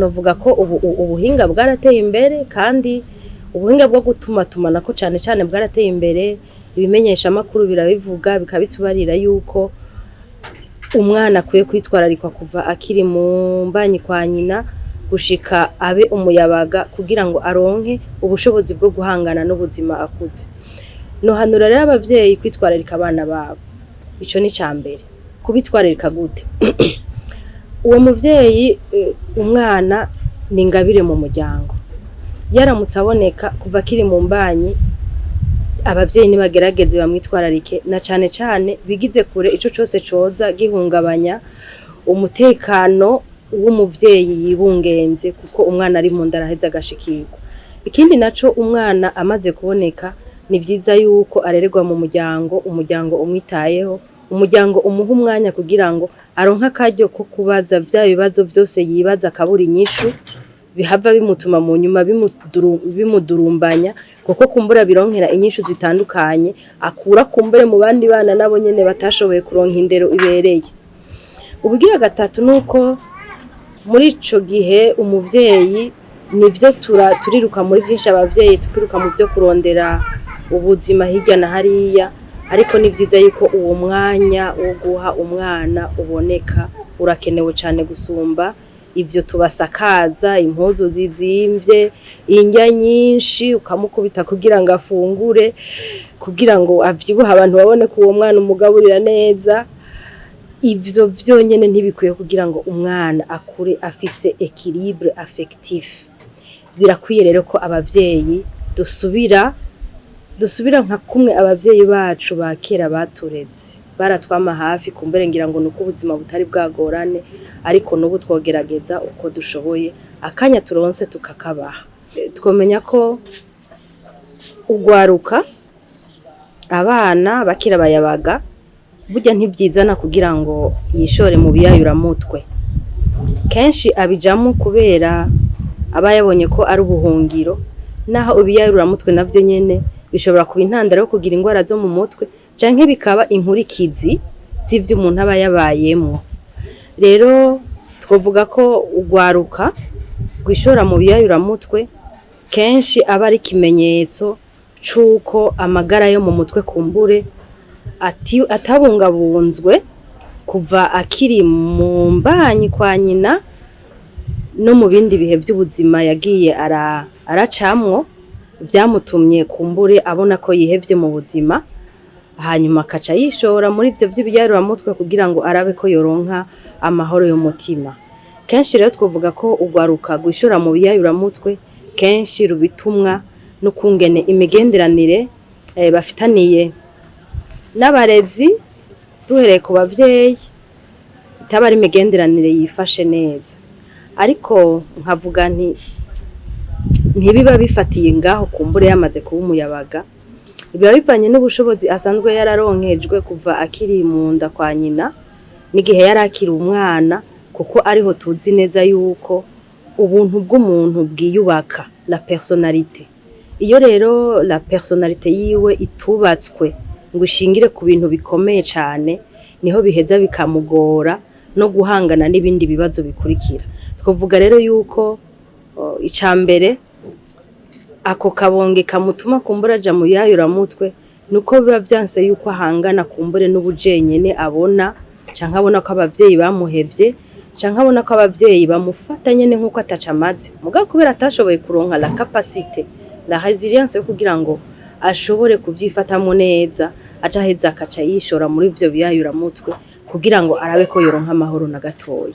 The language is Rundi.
Novuga ko ubu ubuhinga bwarateye imbere, kandi ubuhinga bwo gutumatumanako cane cane bwarateye imbere. Ibimenyeshamakuru birabivuga, bikabitubarira yuko umwana akwiye kwitwararikwa kuva akiri mu mbanyi kwa nyina gushika abe umuyabaga, kugira ngo aronke ubushobozi bwo guhangana n'ubuzima akuze. Nohanura rero abavyeyi kwitwararika abana babo. Ico ni ca mbere. Kubitwararika gute? Uwo muvyeyi, umwana ni ingabire mu muryango. Yaramutse aboneka kuva akiri mu mbanyi, abavyeyi nibagerageze bamwitwararike, na cane cane bigize kure ico cose coza gihungabanya umutekano w'umuvyeyi yibungenze, kuko umwana ari mu nda araheza agashikirwa. Ikindi naco, umwana amaze kuboneka, ni vyiza yuko arererwa mu muryango, umuryango umwitayeho, umuryango umuha umwanya kugira ngo aronke akaryo ko kubaza vya bibazo vyose yibaza akabura inyishu, bihava bimutuma mu nyuma bimudurumbanya, kuko kumbura bironkera inyishu zitandukanye akura kumbure mu bandi bana nabo nyene batashoboye kuronka indero ibereye. Ubugira gatatu, nuko muri ico gihe umuvyeyi, nivyo, turiruka muri vyinshi, abavyeyi tukiruka mu vyo kurondera ubuzima hirya na hariya, ariko ni vyiza yuko uwo mwanya wo guha umwana uboneka, urakenewe cane gusumba ivyo tubasakaza impuzu zizimvye, indya nyinshi ukamukubita kugira ngo afungure, kugira ngo avyibuhe, abantu babone ko uwo mwana umugaburira neza. Ivyo vyonyene ntibikwiye kugira ngo umwana akure afise équilibre affectif. Birakwiye rero ko abavyeyi dusubira nka kumwe abavyeyi bacu ba kera batureze, baratwama hafi. Kumbere ngira ngo nuko ubuzima butari bwagorane, ariko n'ubu twogerageza uko dushoboye, akanya turonse tukakabaha. Twomenya ko ugwaruka, abana bakira bayabaga, burya ntivyizana kugira ngo yishore mu biyayuramutwe. Kenshi abijamwo kubera aba yabonye ko ari ubuhungiro, naho ibiyayuramutwe navyo nyene bishobora kuba intandaro yo kugira ingwara zo mu mutwe, canke bikaba inkurikizi z'ivyo umuntu aba yabayemwo. Rero twovuga ko ugwaruka rwishora mu biyayuramutwe kenshi aba ari ikimenyetso c'uko amagara yo mu mutwe kumbure atabungabunzwe kuva akiri mu mbanyi kwa nyina, no mu bindi bihe vy'ubuzima yagiye aracamwo vyamutumye kumbure abona ko yihevye mu buzima, hanyuma akaca yishora muri ivyo vy'ibiyayuramutwe kugira ngo arabe ko yoronka amahoro y'umutima. Kenshi rero twovuga ko ugwaruka gwishora mu biyayuramutwe kenshi rubitumwa n'ukungene imigenderanire bafitaniye n'abarezi, duhereye ku bavyeyi, itaba ari imigenderanire yifashe neza. Ariko nkavuga nti ntibiba bifatiye ngaho. Kumbure yamaze kuba umuyabaga, biba bivanye n'ubushobozi asanzwe yararonkejwe kuva akiri mu nda kwa nyina, n'igihe yari akiri umwana, kuko ariho tuzi neza yuko ubuntu bw'umuntu bwiyubaka, la personnalité. Iyo rero la personnalité yiwe itubatswe ngo ishingire ku bintu bikomeye cane, niho biheza bikamugora no guhangana n'ibindi bibazo bikurikira. Twavuga rero yuko ica mbere ako kabonge kamutuma kumbura aja mu yayuramutwe, nuko biba vyanse yuko ahangana kumbure n'ubujenyene abona, canke abona ko abavyeyi bamuhevye, canke abona ko abavyeyi bamufata nyene nk'uko ataco amaze. Mugabo kubera atashoboye kuronka la capacité, la résilience yo kugira ngo ashobore kuvyifatamwo neza, aca aheza akaca yishora muri ivyo biyayuramutwe kugira ngo arabe ko yoronka amahoro na gatoyi.